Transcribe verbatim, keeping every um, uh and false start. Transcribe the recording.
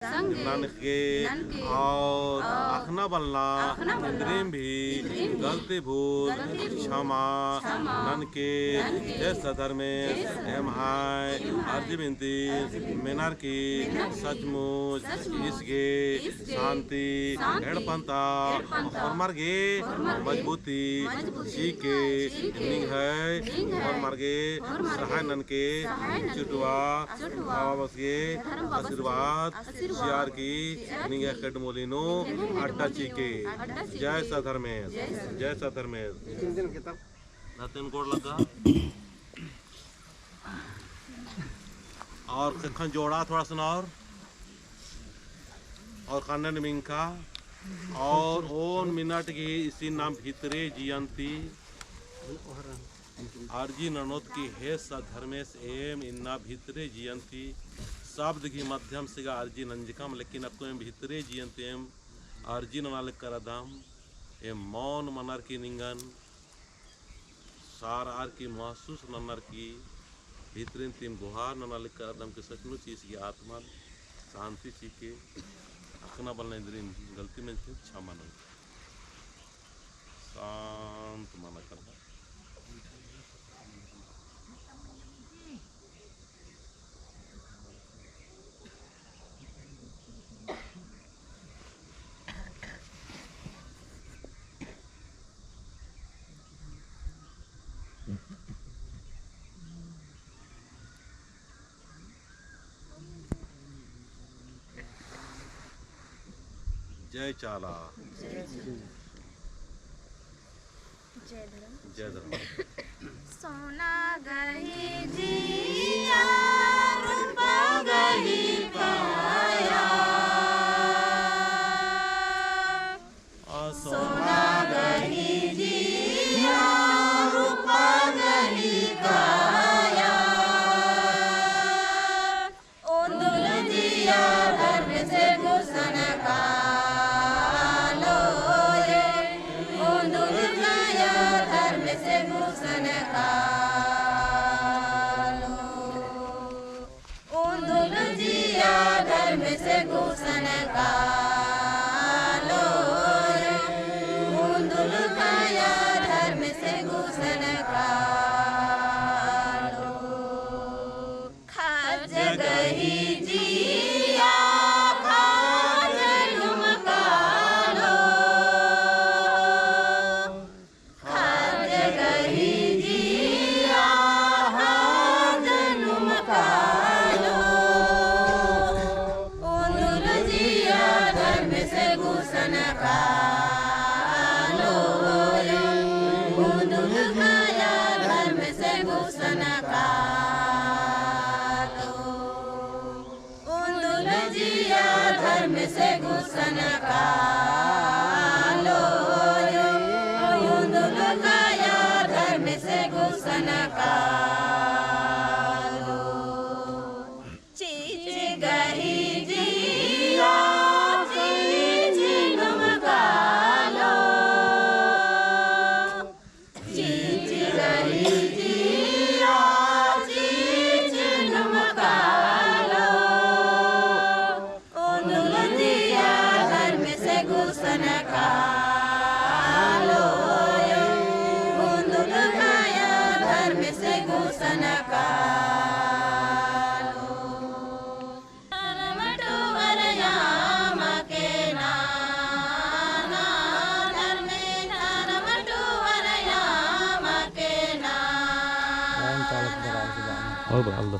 संगे ननके ननके और और अखना बलना अखना बलना इन्द्रिम भी इन्द्रिम भी गलती भूल गलती भूल क्षमा क्षमा ननके ननके। जय सद्धर्मेस जय सद्धर्मेस। एम्है एम्है अर्जी बिनती अर्जी बिनती मेनर की मेनर की सचमुच सचमुच ईस गे ईस गे शांति शांति एड़पन्ता एड़पन्ता होरमर गे होरमर गे मजबूती मजबूती चीके चीके निंग्है निंग्है होरमर गे होरमर गे सहाय ननके सहाय ननके चुटुआ चुटुआ धर्म बाबस गे धर्म बाबस गे आशीर्वाद आशीर्वाद चिअर की चिअर की निंग्है खेड्ड मूली नू निंग्है खेड्ड मूली नू अड्डा चिके। अड्डा चिके। जय सद्धर्मेस। जय सद्धर्मेस। जय सद्धर्मेस। धरती नू गोड़ लग्गा। और ख़ेक्खन जोड़ा थोड़ा सा और, और कन्नन मिंका, और ओन मिनट गही इसिन नाम भितरे जियन ती अर्जी ननोत की हे सद्धर्मेस एम इन्ना भितरे जियन ती शब्द गही माध्यम से गा अर्जी नंजकम, लेकिन अक्कु एम भितरे जियन ती एम अर्जी नना लक्करदम, एम मौन मनर की निंगन सारअर की महसूस ननर की भितरिन तिम गुहार नना लक्करदम के सचमुच ईस गे आत्मा शांति चिके अखना बलना इन्द्रिम गलती मेंजके क्षमा ननके शांत मना करना। जय चाला। जय चाला। जय धर्म। जय धर्म। सोना गही जिया, रूपा गही काया। आ सोना गही जिया, रूपा गही काया। ओन्दुल जिया धर्मेस गुसन कालो रे, ओन्दुल काया धर्मेस गुसन कालो। ओन्दुल जिया धर्मेस गुसन कालो रे, ओन्दुल काया धर्मेस गुसन कालो। खज गही जिया, खज नुम कालो। खज गही जिया, खज नुम कालो। ओन्दुल जिया धर्मेस गुसन कालो रे। ओन्दुल काया धर्मेस गुसन कालो। ओन्दुल जिया धर्मेस गुसन कालो रे। ओन्दुल काया धर्मेस गुसन कालो। चिच गही जिया, चिच नुम कालो। चिच गही जिया, चिच नुम कालो। ओन्दुल जिया धर्मेस गुसन कालो। ओन्दुल काया धर्मेस गुसन कालो। धर्म टुअर यामा के ना, ना धर्मे धर्म टुअर यामा के ना। और बता दो।